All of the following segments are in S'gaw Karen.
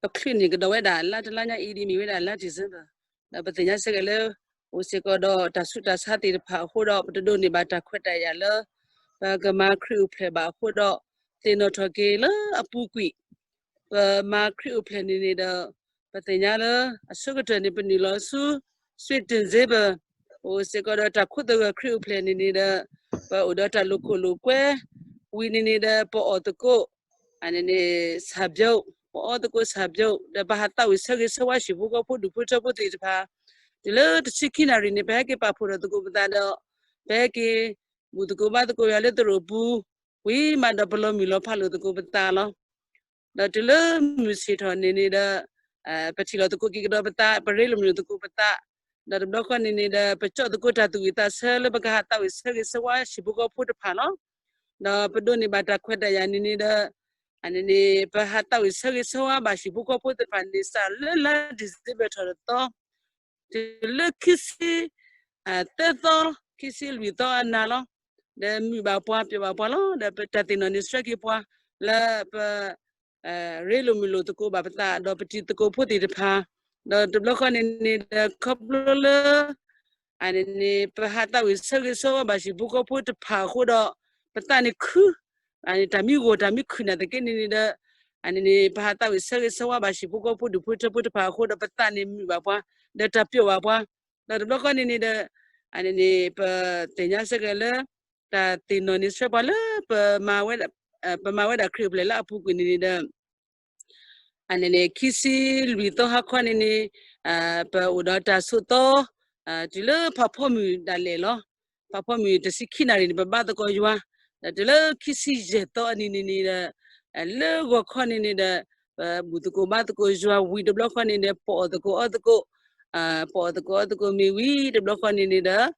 ပချုးန့ၣ်ကဒီးဝဲဒၣ်လါတလါညါအံၤဒ်မ့ၢ်ဝဲဒၣ်လါ December, ဒီးပသ့ၣ်ညါစ့ၢ်ကီးလၢ အိၣ်စ့ၢ်ကီးဒီးတၢ်ဆူးတၢ်ဆါသ့ၣ်တဖၣ်အဃိဒီး ပတဒိးန့ၢ်ဘၣ်တၢ်ခွဲးတၢ်ယာ်လၢ ပကမၤခရံာ်အိၣ်ဖျဲၣ်ဘၣ်အဃိဒီး သ့ၣ်နီၣ်ထီၣ်က့ၤလၢအပူၤကွံာ် ပမၤခရံာ်အိၣ်ဖျဲၣ်န့ၣ်န့ၣ်ဒီး ပသ့ၣ်ညါလၢအဆိကတၢၢ်န့ၣ် ပနုာ်လီၤဆူ Sweet December, အိၣ်စ့ၢ်ကီးဒီးတၢ်ခိၣ်သဂၢၢ်ခရံာ်အိၣ်ဖျဲၣ်န့ၣ်န့ၣ်ဒီး ပအိၣ်ဒီးတၢ်လိာ်ခိၣ်လိာ်ကွဲ ဝံၤန့ၣ်န့ၣ်ဒီး ပအီၣ်သကိး အန့ၣ်န့ၣ် ဆၣ်ဘျိး, ပအီသကိးဆၣ်ဘျိး ဒီးပဟးသးဝံၣ်ဆၢဂ့ၤဆၢဝါဟံၣ်ဖိဃီဖိဒူၣ်ဖိထၢဖိသ့ၣ်တဖၣ် တုၤလၢတဆံခံနၣ်ရံၣ်န့ၣ် ပဟဲက့ၤပာ်ဖှိၣ်ထီၣ်သကိးပသးဒီး ပဟဲက့ၤ ဘူၣ်သကိးဘါသကိးယွၤလၢသရိာ်ပူၤ, ဝံၤမးဒီးပလီၤမုၢ်လီၤဖးလိာ်သကိးပသးလီၤ. ဒီးတုၤလၢမုၢ်ဆ့ၣ်ထီၣ်န့ၣ်န့ၣ်ဒီး ပထံၣ်လိာ်သကိးက့ၤကဒီးပသး, ပရ့လိာ်မုာ်လိာ်သကိးပသး, ဒီးတဘျီဃီန့ၣ်န့ၣ်ဒီး ပကၠီၣ်သကိးတၢ်သူၣ်ဝံၣ်သးဆၢလၢပကဟးသးဝံၣ်ဆၢဂ့ၤဆၢဝါဟံၣ်ဖိဃီဖိတဖၣ်လီၤ. ဒီးပဒိးန့ၢ်ဘၣ်တၢ်ခွဲးတၢ်ယာ်န့ၣ်န့ၣ်ဒီး အန့ၣ်န့ၣ် ပဟးသးဝံၣ်ဆၢဂ့ၤဆၢဝါဘၣ်ဟံၣ်ဖိဃီဖိသ့ၣ်တဖၣ်န့ၣ် စးလၢလါ December ထီၣ်တသီ တုၤလၢခံဆံ သၢသီ, ခံဆံလွံၢ်သီအနၤလီၤ. ဒီးမုာ်ဘၣ်ပှၤပျီၣ်ဘၣ်ပှၤလီၤ. ဒီးပတၢ်သ့ၣ်နီၣ်န့ၣ်ဆှၢက့ၤပှၤ လၢပ ရ့လိာ်မုာ်လိာ်သကိးဘၣ်ပသး ဒီးပတံၤသကိးဖိသ့ၣ်တဖၣ်, ဒီးတဘျီဃီန့ၣ်န့ၣ်ဒီး ခီဖျိလၢ အန့ၣ်န့ၣ် ပဟးသးဝံၣ်ဆၢဂ့ၤဆၢဝါဘၣ်ဟံၣ်ဖိဃီဖိတဖၣ်အဃိဒီး ပသးန့ၣ်ခု အန့ၣ်တၢ်မံဂီၢ်တၢ်မံခုၣ်နၢ်သက့န့ၣ်န့ၣ်ဒီး အန့ၣ်န့ၣ် ပဟးသးဝံၣ်ဆၢဂ့ၤဆၢဝါဘၣ်ဟံၣ်ဖိဃီဖိဒူၣ်ဖိထၢဖိတဖၣ်အဃိဒီး ပသးန့ၣ်မုာ်ဘၣ်ပှၤ ဒီးတၢ်ပျီၣ်ဘၣ်ပှၤ, ဒီးတဘျီဃီန့ၣ်န့ၣ်ဒီး အန့ၣ်န့ၣ် ပသ့ၣ်ညါစ့ၢ်ကီးလၢ တၢ်သ့ၣ်နီၣ်န့ၣ်ဆှၢပှၤလၢ ပမၤဝဲဒၣ်ခရံာ်အိၣ်ဖျဲၣ်လၢအပူၤကွံာ်န့ၣ်န့ၣ်ဒီး အန့ၣ်န့ၣ် ခံဆံလွံၢ်သီဟါခီန့ၣ်န့ၣ် ပအိၣ်ဒီးတၢ်ဆိးသီ တုၤလၢဖးဖီမုၢ်ဒၣ်လဲာ်လီၤ. ဖးဖီမုၢ်တဆံခံနၣ်ရံၣ်န့ၣ် ပဘါသကိးယွၤ, ဒီးတုၤလၢခံဆံယဲၢ်သီအနံၤန့ၣ်န့ၣ်ဒီး လၢဂီၤခီန့ၣ်န့ၣ်ဒီး ပဘူၣ်သကိးဘါသကိးယွၤဝံၤတဘျီဃီန့ၣ်ဒီး ပအီၣ်သကိးအီသကိး ပအီၣ်သကိးအီသကိးမ့ၢ်ဝံၤတဘျီဃီန့ၣ်န့ၣ်ဒီး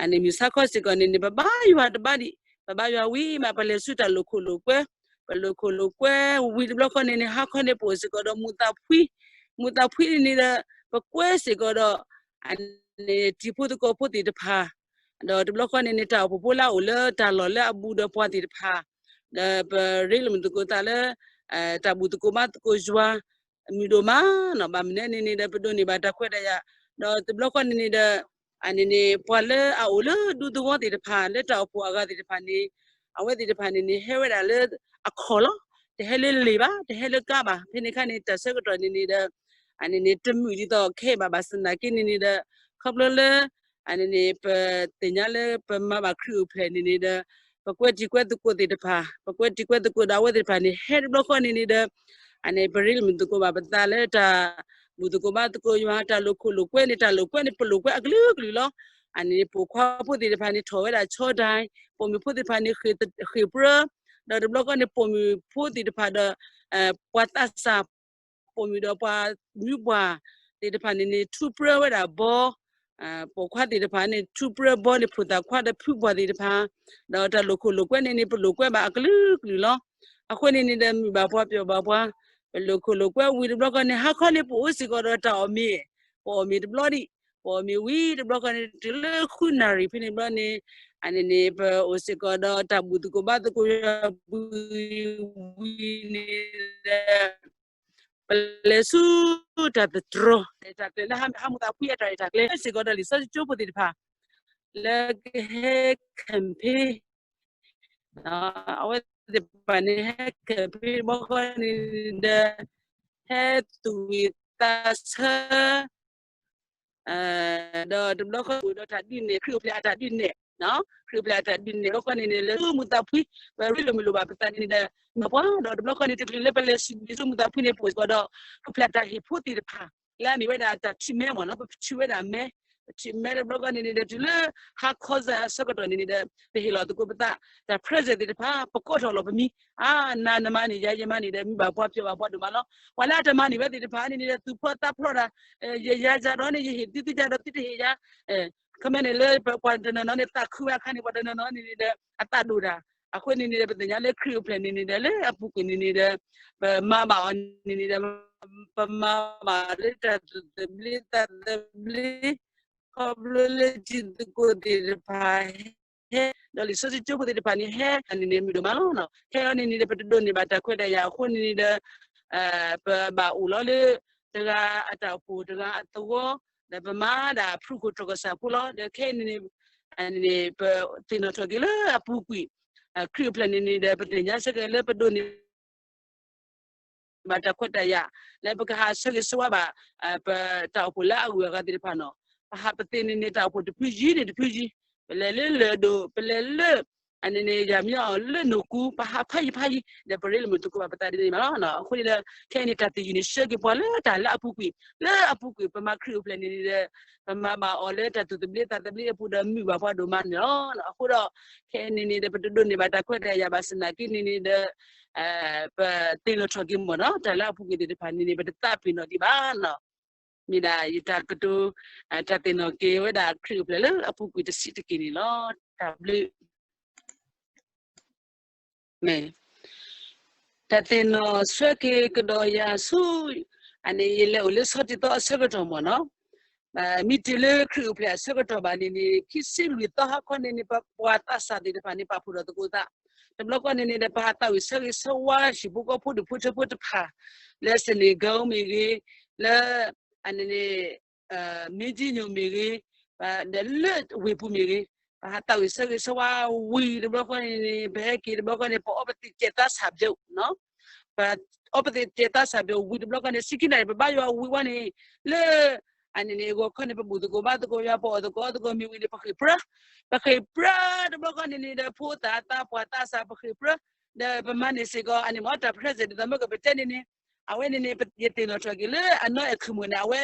အန့ၣ်မုၢ်ဆါခီစ့ၢ်ကီးန့ၣ်န့ၣ် ပဘါယွၤတဘါဒံး, ပဘါယွၤဝံၤမး ပလဲၤဆူတၢ်လိာ်ခိၣ်လိာ်ကွဲ, ပလိာ်ခိၣ်လိာ်ကွဲဝံၤတဘျီဃီန့ၣ်န့ၣ် ဟါခီန့ၣ်ပအိၣ်စ့ၢ်ကီးဒီးမူးသးဖှံ, မူးသးဖှံန့ၣ်န့ၣ်ဒီး ပကွဲစ့ၢ်ကီးဒီး အန့ၣ်တံၤဖိသကိးဖိသ့ၣ်တဖၣ်, ဒီးတဘျီဃီန့ၣ်န့ၣ် တၢ်အိၣ်ဖှိၣ်ဖိလၢအအိၣ်လၢတၢ်လီၢ်လၢအဘူးဒီးပှၤသ့ၣ်တဖၣ်, ဒီးပရ့လိာ်မုာ်သကိးသးလၢ တၢ်ဘူၣ်သကိးဘါသကိးယွၤ မုာ်ဒိၣ်မးနီၤ ဘၣ်မနုၤန့ၣ်န့ၣ်ဒီး ပဒိးန့ၢ်ဘၣ်တၢ်ခွဲးတၢ်ယာ်, ဒီးတဘျီဃီန့ၣ်န့ၣ်ဒီး အန့ၣ်န့ၣ် ပှၤလၢအအိၣ်လၢဒူသဝီသ့ၣ်တဖၣ် လၢတၢ်အိၣ်ဖှိၣ်အဂၤသ့ၣ်တဖၣ်န့ၣ် အဝဲသ့ၣ်တဖၣ်န့ၣ်န့ၣ် ဟဲဝဲဒၣ်လၢအခီၣ်လီၤ. တဟဲလၢလံာ်ဘၣ်, တဟဲလၢကါဘၣ်. ဖဲန့ၣ်အခါန့ၣ် တၢ်ဆၢကတီၢ်န့ၣ်န့ၣ်ဒီး အန့ၣ်န့ၣ် တမုာ်ဒ်သိးခဲအံၤဘၣ် ဘၣ်ဆၣ်သနာ်က့န့ၣ်န့ၣ်ဒီး ခီဖျိလၢ အန့ၣ်န့ၣ် ပသ့ၣ်ညါလၢပမၤဘၣ်ခရံာ်အိၣ်ဖျဲၣ်န့ၣ်န့ၣ်ဒီး ပကွဲတံၤကွဲသကိးသ့ၣ်တဖၣ်, ပကွဲတံၤကွဲသကိးဒီးအဝဲသ့ၣ်တဖၣ်န့ၣ် ဟဲတဘျီဃီန့ၣ်န့ၣ်ဒီး အန့ၣ်ပရ့လိာ်မုာ်သကိးဘၣ်ပသးလၢတၢ်ဘူၣ်သကိးဘါသကိးယွၤ တၢ်လိာ်ခိၣ်လိာ်ကွဲန့ၣ် တၢ်လိာ်ကွဲန့ၣ် ပလိာ်ကွဲအကလုာ်ကလုာ်လီၤ. အန့ၣ်ပိာ်ခွါဖိသ့ၣ်တဖၣ်န့ၣ် ထီၣ်ဝဲဒၣ်ဆီတၢ်, ပိာ်မုၣ်ဖိသ့ၣ်တဖၣ်န့ၣ် ဃ့ၢ်ပြၢ, ဒီးတဘျီဃီန့ၣ် ပိာ်မုၣ်ဖိသ့ၣ်တဖၣ်ဒီး ပှၤသးစၢ် ပိာ်မုၣ်ဒီးပှၤမုၢ်ပှၢ်သ့ၣ်တဖၣ်န့ၣ်န့ၣ် ထူပြၢဝဲဒၣ်ဘီ, ပိာ်ခွါသ့ၣ်တဖၣ်န့ၣ် ထူပြၢဘီန့ၣ် ဖိသၣ်ခွါဒီးဖုပှၢ်သ့ၣ်တဖၣ်, ဒီးတၢ်လိာ်ခိၣ်လိာ်ကွဲန့ၣ်န့ၣ် ပလိာ်ကွဲဘၣ်အကလုာ်ကလုာ်လီၤ. အဃိန့ၣ်န့ၣ်ဒီး မုာ်ဘၣ်ပှၤပျီၣ်ဘၣ်ပှၤ, ပလိာ်ခိၣ်လိာ်ကွဲဝံၤတဘျီဃီန့ၣ် ဟါခီန့ၣ် ပအိၣ်စ့ၢ်ကီးဒီးတၢ်အီၣ်မ့ၤ, ပအီၣ်မ့ၤတဘျီဒံး, ပအီၣ်မ့ၤဝံၤတဘျီဃီန့ၣ် တုၤလၢဃုနၣ်ရံၣ်ဖဲန့ၣ်ဘျီန့ၣ် အန့ၣ်န့ၣ် ပအိၣ်စ့ၢ်ကီးဒီးတၢ်ဘူၣ်သကိးဘါသကိးယွၤဝံၤန့ၣ်ဒီး ပလဲၤဆူတၢ်သတြီၤ တၢ်ရဲၣ်တၢ်ကျဲၤလၢဟါမူးသးဖှံအတၢ်ရဲၣ်တၢ်ကျဲၤ စ့ၢ်ကီးဒီးလံာ်စီဆှံကၠိဖိသ့ၣ်တဖၣ် လၢကဟဲ campaign အဝဲသ့ၣ်တဖၣ်န့ၣ် ဟဲ campaign ဘီဃီန့ၣ်ဒီး ဟဲသူၣ်ဝံၣ်သးဆၢ ဒီးတဘျီဃီအိၣ်ဒီးတၢ်ဒုးနဲၣ် ခရံာ်အိၣ်ဖျဲၣ်အတၢ်ဒုးနဲၣ်, ခရံာ်အိၣ်ဖျဲၣ်အတၢ်ဒုးနဲၣ် ဘျီဃီန့ၣ်န့ၣ် လၢမူးသးဖှံ ပရ့လိာ်မုာ်လိာ်ဘၣ်ပသးန့ၣ်ဒီး မၤပှၤဒီးတဘျီဃီန့ၣ် တချုးလၢပလဲၤဆူ ဆူမူးသးဖှံန့ၣ် ပအိၣ်စ့ၢ်ကီးဒီး ခရံာ်အိၣ်ဖျဲၣ်အတၢ်ဟ့ၣ်ဖိသ့ၣ်တဖၣ် လၢအမ့ၢ်ဝဲဒၣ်တၢ်ထုးမဲမ့ၢ်နီၤ ပထုးဝဲဒၣ်မဲ ပထုးမဲတဘျီဃီန့ၣ်န့ၣ်ဒီး တုၤလၢဟါခီစၢ်အဆၢကတီၢ်န့ၣ်န့ၣ်ဒီး ပဟ့ၣ်လီၤသကိးပသး တၢ် present သ့ၣ်တဖၣ် ပကိးထီၣ်လီၤပမံၤ အါ နၤနမၤန့ၢ်ယၤ ယမၤန့ၢ်ဒီး မုာ်ဘၣ်ပှၤပျီၣ်ဘၣ်ပှၤဒိၣ်မးလီၤ. ပှၤလၢအတမၤန့ၢ်ဝဲသ့ၣ်တဖၣ်န့ၣ်န့ၣ်ဒီး သူၣ်ဖျီသးဖျီတၢ် ယယၤယၤဒီးန့ၣ် ယဟ့ၣ်သုသုယၤဒီးသုတဟ့ၣ်ယၤ ခီမ့ၢ်န့ၣ်လၢပှၤတနီၤနီၤန့ၣ် သးခုဝဲအခါန့ၣ် ပှၤတနီၤနီၤန့ၣ်န့ၣ်ဒီး အသးဒိၣ်တၢ် အဃိန့ၣ်န့ၣ်ဒီး ပသ့ၣ်ညါလၢခရံာ်အိၣ်ဖျဲၣ်န့ၣ်န့ၣ်ဒီး လၢအပူၤကွံာ်န့ၣ်န့ၣ်ဒီး ပမၤဘၣ်အီၤန့ၣ်န့ၣ်ဒီး ပမၤဘၣ်လၢတၢ်သူၣ်သဘျ့သးသဘျ့ ခီဖျိလၢတံၤသကိးသ့ၣ်တဖၣ် ဟဲ ဒီးလံာ်စီဆှံကၠိဖိသ့ၣ်တဖၣ်န့ၣ် ဟဲန့ၣ်န့ၣ် မုာ်ဒိၣ်မးလီၤ. ဟဲအီၤန့ၣ်န့ၣ်ဒီး ပတဒိးန့ၢ်ဘၣ်တၢ်ခွဲးတၢ်ယာ်အဃိန့ၣ်န့ၣ်ဒီး ပဘၣ်အိၣ်လီၤလၢ တဂၤအတၢ်အိၣ်ဖှိၣ်တဂၤအသဝီ, ဒီးပမၤဒၣ်ဖုၣ်ကိာ်တြီၤကစၢ်ဖိလီၤ. ဒီးခဲအံၤန့ၣ် ပသ့ၣ်နီၣ်ထီၣ်က့ၤလၢအပူၤကွံာ် ခရံာ်အိၣ်ဖျဲၣ်န့ၣ်န့ၣ်ဒီး ပသ့ၣ်ညါဆၢက့ၤလၢပဒိးန့ၢ် ဘၣ်တၢ်ခွဲးတၢ်ယာ် လၢပကဟးဆၢဂ့ၤဆၢဝါဘၣ် ပတၢ်အိၣ်ဖှိၣ်လၢအဂုၤအဂၤသ့ၣ်တဖၣ်န့ၣ်, ပဟးပသ့ၣ်န့ၣ်န့ၣ် တၢ်အိၣ်ဖှိၣ်တဖုယံၤန့ၣ်တဖုယံၤ, ပလဲၤလၢလၢၢ်ဒိၣ် ပလဲၤလၢ အန့ၣ်န့ၣ် ယၤမံအီၤလၢနိၢ်ကူ ပဟးဖးယံၤဖးယံၤ ဒီးပရ့လိာ်မုာ်သကိးဘၣ်ပသးဒ်န့ၣ်မးလီၤ. အဃိန့ၣ်ဒီး ခဲအံၤန့ၣ် တၢ်သ့ၣ်ယုၢ်န့ၣ် ဆှၢက့ၤပှၤလၢတၢ်လၢအပူၤကွံာ်, လၢအပူၤကွံာ် ပမၤခရံာ်အိၣ်ဖျဲၣ်န့ၣ်န့ၣ်ဒီး ပမၤဘၣ်အီၤလၢတၢ်သူၣ်သဘျ့သးသဘျ့အပူၤဒီးမုာ်ဘၣ်ပှၤဒိၣ်မးန့ၣ်လီၤ. အဃိဒီး ခဲအံၤန့ၣ်န့ၣ်ဒီး ပတဒိးန့ၢ်ဘၣ်တၢ်ခွဲးတၢ်ယာ်ဘၣ်ဆၣ်သနာ်က့န့ၣ်န့ၣ်ဒီး ပသ့ၣ်နီၣ်ထီၣ်က့ၤမ့ၢ်နီၤ တၢ်လၢအပူၤကွံာ်သ့ၣ်တဖၣ်န့ၣ်န့ၣ် ပတသးပ့ၤနီၣ်ဒံးဘၣ်နီၤ. မ့ၢ်ဒၣ်ယတၢ်ကတိၤ တၢ်သ့ၣ်နီၣ်က့ၤဝဲဒၣ်ခရံာ်အိၣ်ဖျဲၣ်လၢအပူၤကွံာ်တဆံးတက့ၢ်န့ၣ်လီၤ. တၢ်ဘျုး တၢ်သ့ၣ်နီၣ်ဆှၢက့ၤကဒီးယၤဆူ အန့ၣ် ယလဲၤအိၣ်လၢဆီတံၢ်သီအဆၢကတီၢ်မ့ၢ်နီၤ, မ့ၢ်တုၤလၢခရံာ်အိၣ်ဖျဲၣ်အဆၢကတီၢ်ဘၣ်န့ၣ်န့ၣ် ခံဆံလွံၢ်သီဟါခီန့ၣ်န့ၣ် ပှၤသးစၢ်သ့ၣ်တဖၣ်န့ၣ် ပာ်ဖှိၣ်ထီၣ်သကိးသး, တဘျီဃီန့ၣ်န့ၣ်ဒီး ပဟးသးဝံၣ်ဆၢဂ့ၤဆၢဝါဟံၣ်ဖိဃီဖိဒူၣ်ဖိထၢဖိတဖၣ် လၢ Senegal မ့ၢ်ဂ့ၤ, လၢ အန့ၣ်န့ၣ် မ့ၢ်ကံညိၣ်မ့ၢ်ဂ့ၤ, ဒီးလၢဝ့ၢ်ပူၤမ့ၢ်ဂ့ၤ, ပဟးသးဝံၣ်ဆၢဂ့ၤဆၢဝါဝံၤတဘျီဃီန့ၣ်န့ၣ် ပဟဲက့ၤတဘျီဃီန့ၣ် ပအီပသံးကဲးသးဆးဘျိးနီၤ, ပအီပသံးကဲးသးဆးဘျိးဝံၤတဘျီဃီန့ၣ် ဆံခံနၣ်ရံၣ် ပဘါယွၤဝံၤဝဲန့ၣ် လၢ အန့ၣ်န့ၣ် ဂီၤခီန့ၣ် ပဘူၣ်သကိးဘါသကိးယွၤ ပအီၣ်သကိးအီသကိးမ့ၢ်ဝံၤန့ၣ် ပဃ့ၢ်ပြၢ, ပဃ့ၢ်ပြၢတဘျီဃီန့ၣ်န့ၣ်ဒီး ဖိသၣ်သးပှၢ်သးစၢ် ပဃ့ၢ်ပြၢ, ဒီးပမၤန့ၢ်စ့ၢ်ကီး အန့ၣ်မ့ၢ်တၢ် present ဒ်သိးမ့ၢ်ကပတဲန့ၣ်န့ၣ် အဝဲန့ၣ်န့ၣ် ယသ့ၣ်နီၣ်ထီၣ်က့ၤလၢအနီၢ်အဲၣ်ခုၣ်မုၣ်န့ၣ် အဝဲ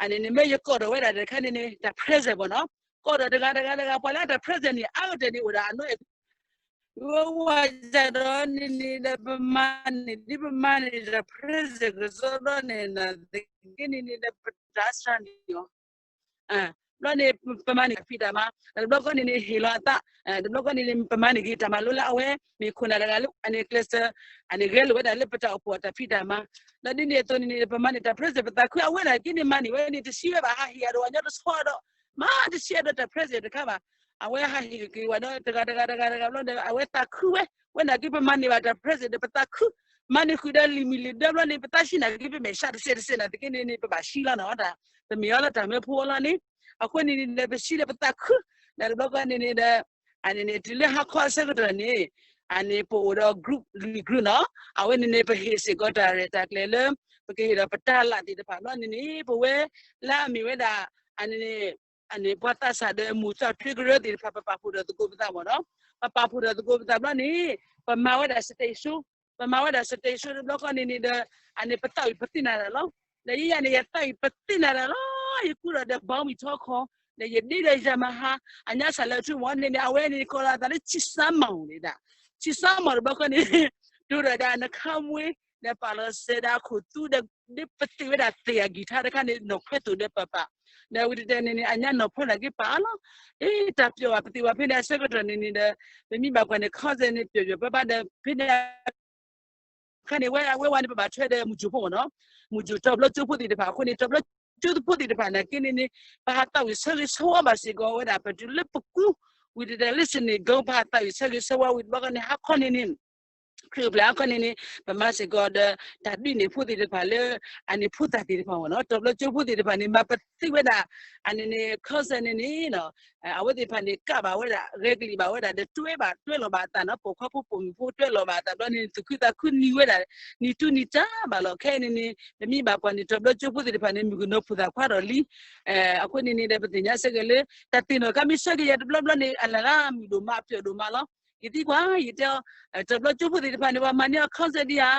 အန့ၣ်န့ၣ် မ့ၢ်ယကိးထီၣ်ဝဲဒၣ်တခါန့ၣ်န့ၣ် တၢ် present ဘၣ်နီၤ, ကိးထီၣ်တဂၤတဂၤတဂၤ ပှၤလၢတၢ် present န့ၣ် အါကတၢၢ်န့ၣ်အိၣ်ဒၣ်အနီၢ်အဲၣ် ဝဲဝဲဒၣ်ဒီးန့ၣ်န့ၣ်ဒီး ပမၤန့ၢ် ဒ်ပမၤန့ၢ်တၢ် present ကစီဒီန့ၣ် နာ်သက့န့ၣ်န့ၣ်ဒီး ပတၢ်စၢ်န့ၣ်လီၤ. ဘျီန့ၣ် ပမၤန့ၢ်တၢ်ဖံးတၢ်မၤ, တဘျီဃီန့ၣ်န့ၣ် ဟ့ၣ်လီၤအသး, တဘျီဃီန့ၣ်န့ၣ် ပမၤန့ၢ်က့ၤတၢ်မၤလိလၢအဝဲ မ့ၢ်ခိၣ်နၢ်တဂၤလၢ အန့ၣ်ကျဲးစၢး အန့ၣ်ဂဲၤလိာ်ဝဲဒၣ်လၢပတၢ်အိၣ်ဖှိၣ်အတၢ်ဖံးတၢ်မၤ, ဒီးဒ်န့ၣ်အသိးန့ၣ်န့ၣ် ပမၤန့ၢ်တၢ် present ပသးခု အဝဲနာ်က့န့ၣ် မၤန့ၢ်ဝဲန့ၣ် တဆံးဝဲဘၣ် ဟးဟ့ၣ်အဒိၣ်အညီတဆီဒီး မၤတဆံးအဒိၣ်တၢ် present တခါဘၣ်, အဝဲဟးဟ့ၣ်က့ၤဝဲဒီး တဂၤတဂၤတဂၤတဂၤဘျီဒီး အဝဲသးခုဝဲ, ဝဲနာ်က့ပမၤန့ၢ်ဘၣ်တၢ် present ဒီး ပသးခု, မၤန့ၢ်ဃုာ်ဒီးလံာ်မုၢ်လံာ်ဒၢဘျီန့ၣ် ပသးဆံးနာ်က့ ပမဲာ်ဆှးတစဲးတစဲးနာ်သက့န့ၣ်န့ၣ် ပဘၣ်ဆှံလီၤနီၤ, တၢ် ပမ့ၢ်အီၤလၢတၢ်မၢဖိအလီၢ်န့ၣ်, အဃိန့ၣ်န့ၣ်ဒီး ပဆှံဒီးပသးခု, ဒီးတဘျီဃီန့ၣ်န့ၣ်ဒီး အန့ၣ်န့ၣ် တုၤလၢဟါခီအဆၢကတီၢ်န့ၣ် အန့ၣ် ပအိၣ်ဒီး group လွံၢ် group နီၤ, အဝဲန့ၣ်န့ၣ် ပဟ့ၣ်စ့ၢ်ကီးတၢ်ရဲၣ်တၢ်ကျဲၤလၢ ပကဟ့ၣ်ဒီးပတၢ်လၢ်သ့ၣ်တဖၣ်ဘျီန့ၣ်န့ၣ် ပဝဲလၢအမ့ၢ်ဝဲဒၣ် အန့ၣ် အန့ၣ် ပှၤသးစၢ်ဒီးမုၢ်သးထွဲကရၢသ့ၣ်တဖၣ် ပပာ်ဖှိၣ်ထီၣ်သကိးပသးမ့ၢ်နီၤ, ပပာ်ဖှိၣ်ထီၣ်သကိးပသးဘျီန့ၣ် ပမၤဝဲဒၣ် stage show, ပမၤဝဲဒၣ် stage show တဘျီဃီန့ၣ်န့ၣ်ဒီး အန့ၣ် ပသးဝံၣ်ပသ့ၣ်နၢ်တၢ်လီၤ, ဒီးယဲယၤန့ၣ် ယသးဝံၣ်ပသ့ၣ်နၢ်တၢ်လီၤ, ယကူဒီးဒီး ဘီမုၢ်ထီခီ, ဒီးယဒ့ဒီးယၤမဟါ, အညါစၢ်လၢအထူမ့ၢ်န့ၣ်န့ၣ် အဝဲန့ၣ် ကိးလီၤအသးလၢ ဆံစၢ်မီၢ်န့ၣ်ဒၣ်, ဆံစၢ်မီၢ်တဘျီဃီန့ၣ် တိၢ်ဒီးဒၣ်နခါမွ့, ဒီးပာ်လီၤစဲးဒၣ်အခိၣ်သူဒီး ဒ်ပသ့ၣ်ဝဲဒၣ်သ့ၣ်အဂံၢ်ထါတခါန့ၣ် နီၢ်ခွဲသိၣ်ဒီးပပာ်, ဒီးဝံၤတတဲန့ၣ်န့ၣ် အညါနီၢ်ဖီလာ်က့ၤပာ်လီၤ, အ့ တၢ်ပျီၢ်ဘၣ်ပသ့ၣ်ဝဲဖဲန့ၣ်အဆၢကတီၢ်န့ၣ်န့ၣ်ဒီး ပမ့ၢ်ဘၣ်ကွၢ်န့ၣ် concert န့ၣ် ပျီၢ်ပျီၢ်ဘၣ်ဘၣ်ဒီး ဖဲန့ၣ် ခါန့ၣ် ဝဲအဝဲဝဲန့ၣ် ပဘၣ်ထွဲဒီးမုၢ်ကၠိဖိမ့ၢ်နီၤ, မုၢ်ကၠိ တဘျီကၠိဖိသ့ၣ်တဖၣ်အဃိန့ၣ် တဘျီကၠိဖိသ့ၣ်တဖၣ်နာ်က့န့ၣ်န့ၣ် ပဟးသးဝံၣ်ဆၢဂ့ၤဆၢဝါဘၣ်စ့ၢ်ကီးဝဲဒၣ် ပတုၤလၢပကူ ဝံၤတတဲလၢ Senegal ပဟးသးဝံၣ်ဆၢဂ့ၤဆၢဝါဝံၤတဘျီဃီန့ၣ် ဟါခီန့ၣ်န့ၣ် ခရံာ်အိၣ်ဖျဲၣ်ဟါခီန့ၣ်န့ၣ် ပမၤစ့ၢ်ကီးဒီး တၢ်ဒုးန့ၢ်ဖိသ့ၣ်တဖၣ်လၢ အန့ၣ်ဖိသၣ်သ့ၣ်တဖၣ်မ့ၢ်နီၤ, တဘျီကၠိဖိသ့ၣ်တဖၣ်န့ၣ် မၤပသ့ဝဲဒၣ် အန့ၣ်န့ၣ် concert န့ၣ်န့ၣ် အဝဲသ့ၣ်တဖၣ်န့ၣ် ကးဘၣ်ဝဲဒၣ် ရဲကလံးဘၣ်ဝဲဒၣ် ဒီးတွဲဘၣ် တွဲလီၤဘၣ်အသးနီၤ, ပိာ်ခွါဖိပိာ်မုၣ်ဖိတွဲလီၤဘၣ်အသးဘျီန့ၣ် သူၣ်ခုသးခုနံၤဝဲဒၣ် နံၤတူၢ်နံၤတၢ်ဘၣ်လီၤ. ခဲအံၤန့ၣ်န့ၣ် ပမ့ၢ်ဘၣ်ကွၢ်န့ၣ် တဘျီကၠိဖိသ့ၣ်တဖၣ်န့ၣ် မုၢ်ကနီၤဖိသၣ်ခွါဒီးလံ. အဃိန့ၣ်န့ၣ်ဒီး ပသ့ၣ်ညါဆၢက့ၤလၢ တၢ်သ့ၣ်နီၣ်ကါမ့ၢ်ဆၢက့ၤယၤတဘျီဘျီန့ၣ် အလၢ်လၢ်မုာ်ဒိၣ်မး အပျီၣ်ဒိၣ်မးလီၤ. ယသံကွၢ် ယတဲအီၤ တဘျီကၠိဖိသ့ၣ်တဖၣ်န့ၣ် ပှၤမၤန့ၢ်အီၤ concert ဒံးဧါ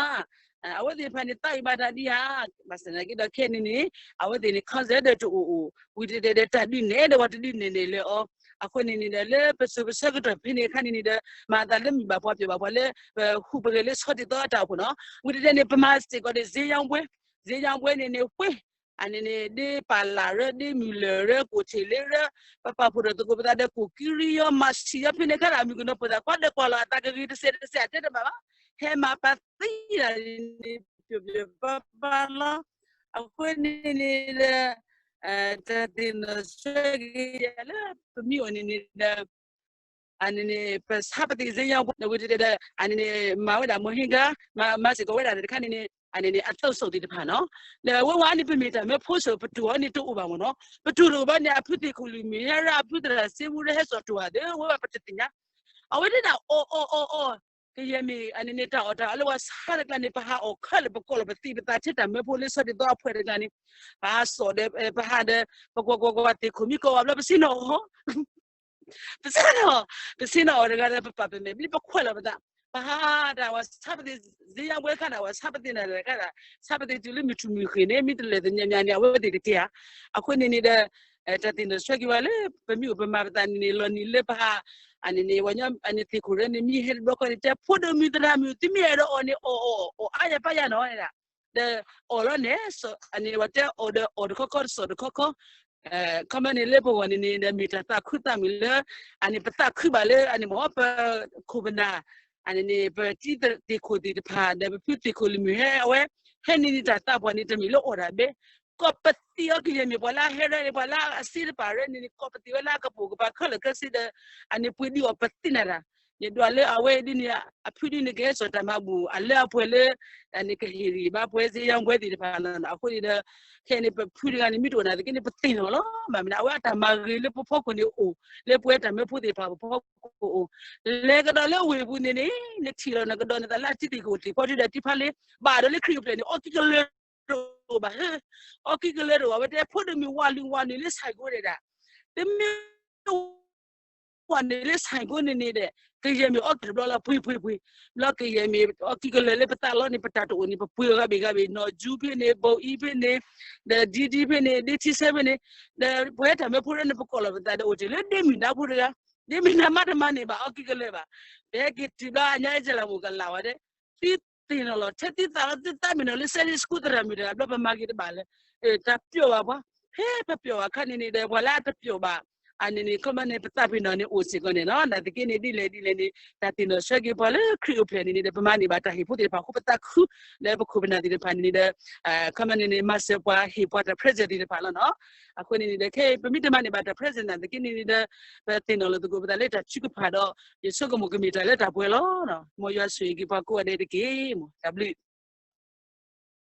အဝဲသ့ၣ်တဖၣ်န့ၣ် သးဝံၣ်ဘၣ်တၢ်ဒံးဧါ, ဘၣ်ဆၣ်သနာ်က့ဒီးခဲအံၤန့ၣ်န့ၣ် အဝဲသ့ၣ်န့ၣ် concert ဒီးတအိၣ်အိၣ် ဝံၤတတဲဒီးတၢ်ဒုးနဲၣ်ဒီးပှၤတဒုးနဲၣ်နဲၣ်လၢအီၤ, အဃိန့ၣ်န့ၣ်ဒီး လၢပစိၤပဆၢကတီၢ်ဖဲန့ၣ်အခါန့ၣ်န့ၣ်ဒီး မၤသးလၢမုာ်ဘၣ်ပှၤပျီၣ်ဘၣ်ပှၤလၢ ပဟူးပဂဲၤလၢဆီဒံၣ်သီအတၢ်အိၣ်ဖှိၣ်နီၤ, ဝံၤတတဲန့ၣ် ပမၤစ့ၢ်ကီးဒီး ဈေးရောင်းပွဲ, ဈေးရောင်းပွဲန့ၣ်န့ၣ် ဝှ့ၢ် အန့ၣ်န့ၣ် ဒ်ပာ်လၢ်ရၢ ဒ်မုၢ်လၢၢ်ရၢ ကိၣ်ထံးလ့ရၢ ပပာ်ဖှိၣ်ထီၣ်သကိးပသးဒီး ကိၣ်ကံရံယီ မၤဆံးယီ ဖဲန့ၣ်အခါဒီး မုၢ်ကနီၤဖိသၣ်ခွါဒီးကွၢ်လီၤအသးကဂ့ၤတစဲးတစဲး အတဲတဘၣ်ဘၣ်, ဟဲမၤပသံဒၣ်န့ၣ် ပျီၣ်ပျီၣ်ပါပါလီၤ. အဃိန့ၣ်န့ၣ်ဒီး တၢ်သ့ၣ်နီၣ်ဆၢက့ၤယၤလၢပမ့ၢ်အိၣ်န့ၣ်န့ၣ်ဒီး အန့ၣ်န့ၣ် ပဆါပသံးဈေးရောင်းပွဲ ဝံၤတတဲဒီး အန့ၣ်န့ၣ် မၤဝဲဒၣ်မိၢ်ဟ့ၣ်ဂါ မၤစ့ၢ်ကီးဝဲဒၣ်တခါန့ၣ်န့ၣ် အန့ၣ်န့ၣ် အသုးစိးသ့ၣ်တဖၣ်နီၤ. ဒီးဝဲဝဲန့ၣ် ပမ့ၢ်တၢ်မၢဖိစ့ၢ် ပတူၢ်အီၤန့ၣ်တအိၣ်ဘၣ်မ့ၢ်နီၤ. ပတူၢ်လိာ်ဘၣ်န့ၣ် အဖုသ့ၣ်ခိၣ်လူၤမ့ၢ်ဟဲရၣ် အဖုသရၣ်စ့မူရၢဟဲစိာ်တူၢ်ဧါဒီး ဝဲဝဲပတသ့ၣ်ညါ. အဝဲဒၣ်အီၣ်အီၣ်အီၣ်အီၣ် ကယဲၢ်မ့ၢ်အန့ၣ်န့ၣ် တၢ်အီၣ်တၢ်အီလၢပှၤဆါတကျါန့ၣ် ပဟးအီၣ်ခဲလၢာ် ပကိးလီၤပသံးပသးထဲတၢ်မၢဖိလၢဆီဒၣ်တၢ်အဖှဲးတကျါန့ၣ်, ပဟးစိာ်ဒီး ပဟးဒီး ပကွၢ်ကွၢ်ကွၢ်သ့ၣ်ခိၣ်မံကီၢ်ဘၣ်ဘျီ ပဆ့ၣ်နီၤအီၤ ပဆ့ၣ်နီၤ ပဆ့ၣ်နီၤအီၤတဂၤဒီး ပပာ်ပမဲာ်ဘျီ ပခွဲးလီၤပသး, ပဟးတၢ်ဝဲဆါပသ့ၣ် စ့ယါဝဲခါန့ၣ် ဝဲဆါပသ့ၣ်န့ၣ်တဂၤ ဆါပသ့ၣ်တုၤလၢမုၢ်ထူၣ်မုၢ်ဃ့ၢ်န့ၣ် မ့ၢ်တလဲၤသ့ၣ်ညါမးန့ၣ် အဝဲသ့ၣ်တကဲဧါ. အဃိန့ၣ်န့ၣ်ဒီး တၢ်သ့ၣ်နီၣ်ဆၢက့ၤဝဲလၢ ပမ့ၢ်အိၣ်ပမၤပသးန့ၣ်န့ၣ် လီၤနံၤလၢပဟး အန့ၣ်န့ၣ် ဝဲညီအန့ၣ်သ့ၣ်ခိၣ်ရၢန့ၣ် မ့ၢ်ဟဲတဘျီဃီန့ၣ် တဲဖိဒိၣ်မုၣ်သရၣ်မုၣ် သုမ့ၢ်အဲၣ်ဒိးအီၣ်န့ၣ် အီၣ်အီၣ်အီၣ်အါယၤပၢ်ယၤနီၤဒၣ်, ဒီးအီၣ်လီၤန့ၣ် အန့ၣ်ဝဲတဲအီၣ်ဒီးအီၣ်တခီခီ တစိာ်တခီခီ ခီမ့ၢ်န့ၣ်လၢပဂီၢ်န့ၣ်န့ၣ်ဒီး မ့ၢ်တၢ်သးခုသးမုာ်လၢ အန့ၣ်ပသးခုဘၣ်လၢ အန့ၣ်မ့ၢ်ပခိၣ်ပနၢ် အန့ၣ်န့ၣ် ပတံၤသ့ၣ်ခိၣ်သ့ၣ်တဖၣ် ဒီးပဖုသ့ၣ်ခိၣ်လံၤမုၣ်ဟဲအဝဲ ဟဲန့ၣ်န့ၣ်တၢ်သးပှၢ်န့ၣ် တမ့ၢ်လၢအီၣ်တၢ်ဘဲ ကိးပသံအီၤကယဲၢ်မ့ၢ်ပှၤလၢအဟဲရၢန့ၣ် ပှၤလၢအစ့တပာ်ရၢန့ၣ်န့ၣ် ကိးပသံဝဲလၢအကပိာ်ကပၤခဲလၢာ်ခဲဆ့ဒီး အန့ၣ်ပှ့ၤဒံးအီၤပသ့ၣ်နၤတၢ် ယဒွးလၢအဝဲဒ်န့ၣ် အဖုဒ်န့ၣ် ကဟဲစိာ်တၢ်မၤဘူၣ် အလၢအပှဲၤလၢ အန့ၣ်ကဟ့ၣ်ဂံၢ်ဘါပှဲၤစ့ယါဝဲသ့ၣ်တဖၣ်လီၤ. အဃိန့ၣ်ဒီး ခဲအံၤန့ၣ် ပဖုတဂၤန့ၣ် မ့ၢ်တအိၣ်နာ်သက့န့ၣ် ပသ့ၣ်နီၣ်လီၤ. ဘၣ်မနုၤ အဝဲအတၢ်မၤဂ့ၤလၢပဖီခိၣ်န့ၣ်အိၣ် လၢပဝဲတၢ်မၢဖိသ့ၣ်တဖၣ်ပဖီခိၣ်အိၣ် လဲၤကဒီးလၢဝ့ၢ်ပူၤန့ၣ်န့ၣ် နထံၣ်လီၤနကဒီးနသးလၢအတံၤသ့ၣ်ခိၣ်သ့ၣ်ဖီတံၢ်ဒီးတံၤဖါလ့ ဘၣ်ဒီးလၢခရံာ်အိၣ်ဖျဲၣ်န့ၣ် အီၣ်ကံကလၢၤတအိၣ်ဘၣ် အီၣ်ကံကလၢၤတအိၣ်ဘၣ် ဝဲတဲဖိဒိၣ်မုၣ်ဝၤလုၢ်ဝၤနုာ်လၢဆၢၣ်ကိၤဒဲးဒၣ် တမ့ၢ် ဝၤနုာ်လၢဆၢၣ်ကိၤန့ၣ်န့ၣ်ဒီး ကယဲၢ်မ့ၢ်အီၣ်ကံတဘျီလီၤ ပှ့ၤပှ့ၤပှ့ၤ ဘျီကယဲၢ်မ့ၢ်အီၣ်ကံကလၢၤလၢပသးလီၤန့ၣ် ပတၢ်တအိၣ်န့ၣ် ပပှ့ၤအီၤဂၤဘ့ၣ်ဂၤဘ့ၣ် နီၢ်ကၠူဖဲန့ၣ် ဘိအံဖဲန့ၣ် ဒီးဒံဒံဖဲန့ၣ် ဒ့ထံဆၢဖဲန့ၣ် ဒီးပဝဲတၢ်မၢဖိရၢန့ၣ် ပကိးလီၤပသးဒီးအိၣ်တ့ၢ်လၢဒ့မုၢ်နါဖိတဂၤ ဒ့မုၢ်နါမးတမၤန့ၢ်ဘၣ်အီၣ်ကံကလၢၤဘၣ် ပဟဲက့ၤတုၤဘျီအညါအ့ၣ်ကလးမူကလးဝဲဒၣ် သုသ့ၣ်နီၣ်လီၤ ထဲသုသးလီၤ သုသးမ့ၢ်နီၣ်လၢ Sunday School သရၣ်မုၣ်တဂၤဘျီ ပမၤဂ့ၤတဘၣ်လၢ တၢ်ပျိာ်ဘၣ်ပှၤ ဟဲပပျိာ်ဘၣ်ခါန့ၣ်န့ၣ်ဒီး ပှၤလၢအတပျိာ်ဘၣ် အန့ၣ်န့ၣ် ခီမ့ၢ်န့ၣ် ပသးပ့ၤနီၣ်န့ၣ်အိၣ်စ့ၢ်ကီးန့ၣ်လီၤ. နာ်သက့န့ၣ် ဒ်လဲၣ်ဒ်လဲၣ်န့ၣ် တၢ်သ့ၣ်နီၣ်ဆၢက့ၤပှၤလၢခရံာ်အိၣ်ဖျဲၣ်န့ၣ်န့ၣ်ဒီး ပမၤန့ၢ်ဘၣ်တၢ်ဟ့ၣ်ဖိသ့ၣ်တဖၣ်အဃိ ပသးခု လၢပခိၣ်ပနၢ်သ့ၣ်တဖၣ်န့ၣ်န့ၣ်ဒီး ခီမ့ၢ်န့ၣ်န့ၣ် မၤစၢၤပှၤဟ့ၣ်ပှၤတၢ် present သ့ၣ်တဖၣ်လီၤနီၤ. အဃိန့ၣ်န့ၣ်ဒီး ခဲအံၤ ပမ့ၢ်တမၤန့ၢ်ဘၣ်တၢ် present နာ်သက့န့ၣ်န့ၣ်ဒီး ပသ့ၣ်နီၣ်လီၤသကိးပသးလၢတၢ်ထုကဖၣ်ဒီး ယဆိကမိၣ်ကမ့ၢ်တၢ်လၢတၢ်ပှဲၤလီၤ. မ်ယွၤဆိၣ်ဂ့ၤက့ၤပှၤကိးဂၤဒဲးတက့ၢ်. တၢ်ဘျုး